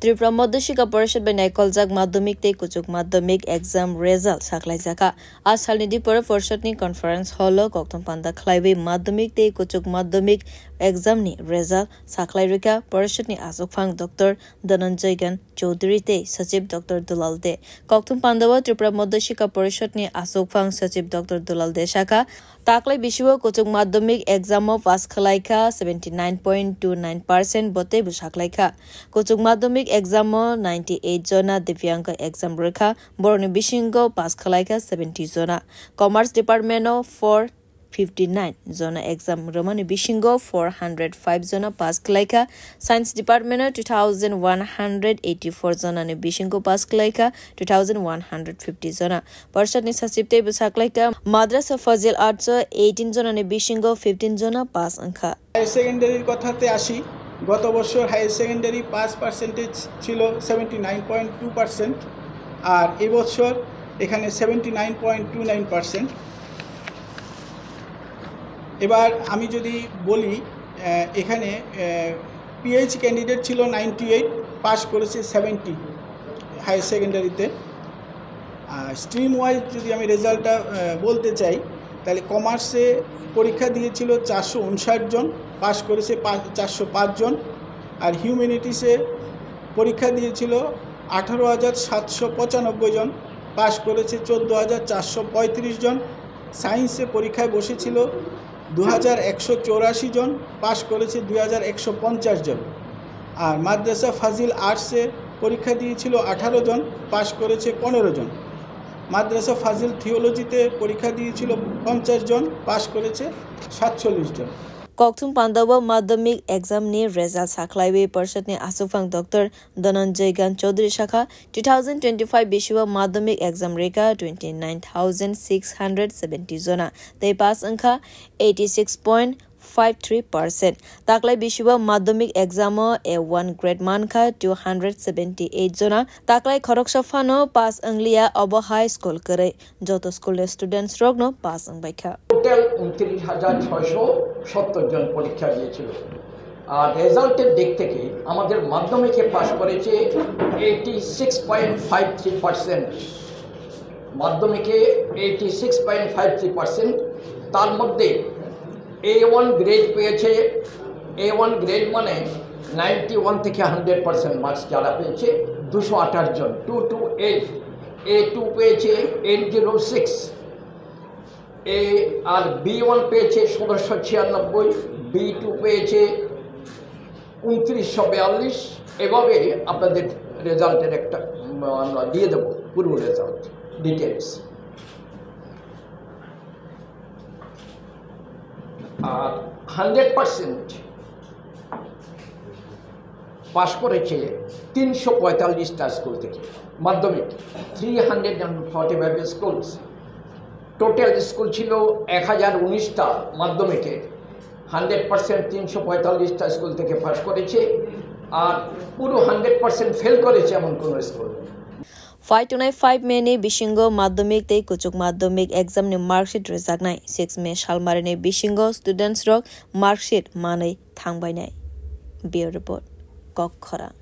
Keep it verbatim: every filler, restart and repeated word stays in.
Tripura Madhyashikha Parishad bai naikoljak madhyamik tei kuchuk madhyamik exam result sakhlaijakha. A salni dipor Parishadni conference hall-o kokthum panda khlaiwi madhyamik tei kuchuk madhyamik exam-ni result sakhlai rwkha Parishadni achukphang Doctor Dhananjay Gan Chaudhary tei Sachib Doctor Dulal De. Kokthum pandao Tripura Madhyashikha Parishadni achukphang Sachib Doctor Dulal De sakha, taklai bisio kuchuk madhyamik exam-o pass khlaikha seventy nine point two nine percent, bo teibo saklaikha. Kuchuk madhyamik exam-o ninety eight jona divyang exam rwkha, borokni bisingo pass khlaikha seventy jona. Commerce department-o four fifty nine jona exam rwmani bisingo four hundred five jona pass khlaikha, Science department-o two thousand one hundred eighty four jonani bisingo pass khlaikha two thousand one hundred fifty jona. Parishadni Sachib teibo saklaikha, Madrasa Fazil Arts-o eighteen jonani bisingo fifteen jona pass wngkha. Higher সেকেন্ডারির কথাতে আসি, গত বছর higher secondary pass percentage ছিল seventy nine point two percent, আর এবছর এখানে seventy nine point two nine percent. এবার আমি যদি বলি, আহ, এখানে পিএইচ ক্যান্ডিডেট ছিল নাইনটি এইট, পাস করেছে সেভেন্টি হায়ার সেকেন্ডারিতে। আর স্ট্রিম ওয়াইজ যদি আমি রেজাল্টটা বলতে চাই, তাহলে কমার্সে পরীক্ষা দিয়েছিল চারশো উনষাট জন, পাস করেছে পা- চারশো পাঁচ জন। আর হিউম্যানিটিসে পরীক্ষা দিয়েছিল আঠারো হাজার সাতশো পঁচানব্বই জন, পাস করেছে চোদ্দো হাজার চারশো পঁয়ত্রিশ জন। সায়েন্সে পরীক্ষায় বসেছিল দু হাজার একশো চৌরাশি জন, পাস করেছে দুই হাজার একশো পঞ্চাশ জন। আর মাদ্রাসা ফাজিল আর্টসে পরীক্ষা দিয়েছিল আঠারো জন, পাস করেছে পনেরো জন। মাদ্রাসা ফাজিল থিওলজিতে পরীক্ষা দিয়েছিল পঞ্চাশ জন, পাস করেছে সাতচল্লিশ জন। Kokthum pandao madhyamik exam-ni result sakhlaiwi Parishadni achukphang Doctor Dhananjay Gan Chaudhary sakha, two thousand twenty five bisio madhyamik exam rwkha twenty nine thousand six hundred seventy jona tei pass wngkha eighty six point five three percent. Taklai bisio madhyamik exam-o A one grade mankha two hundred seventy eight jona. Taklai khoroksa phano pass wngliya, obo hai school kwrwi. Joto school-ni students-rokno pass wngbaikha. Total ঊনত্রিশ হাজার ছয়শো সত্তর জন পরীক্ষা দিয়েছিল। আর রেজাল্টের দিক থেকে আমাদের মাধ্যমিকে পাস করেছে eighty six point five three percent, মাধ্যমিকে eighty six point five three percent. তার মধ্যে এ ওয়ান গ্রেড পেয়েছে, এ ওয়ান গ্রেড মানে নাইনটি ওয়ান থেকে হান্ড্রেড পার্সেন্ট মার্কস যারা পেয়েছে, দুশো আঠাশ জন। Two two eight, A two পেয়েছে এইট জিরো সিক্স, এ আর বি ওয়ান পেয়েছে ষোলোশো ছিয়ানব্বই, বি টু পেয়েছে উনত্রিশশো বিয়াল্লিশ। এভাবে আপনাদের রেজাল্টের একটা, উম, আমরা দিয়ে দেবো পুরো রেজাল্ট ডিটেলস। আর হান্ড্রেড পার্সেন্ট পাস করেছে তিনশো পঁয়তাল্লিশটা স্কুল থেকে, মাধ্যমিক, three hundred and forty five schools. Total school ছিল এক হাজার উনিশটা মাধ্যমিকে, হান্ড্রেড পার্সেন্ট তিনশো পঁয়তাল্লিশটা স্কুল থেকে পাস করেছে। আর পুরো হান্ড্রেড পার্সেন্ট ফেল করেছে এমন কোনো স্কুল নেই। Phai tongnai five May ni bisingo madhyamik tei kuchuk madhyamik exam ni marksheet rwjaknai. Six May salmari ni bisingo students rok marksheet manwi thangbainai. Bureau Report, Kokkhorang.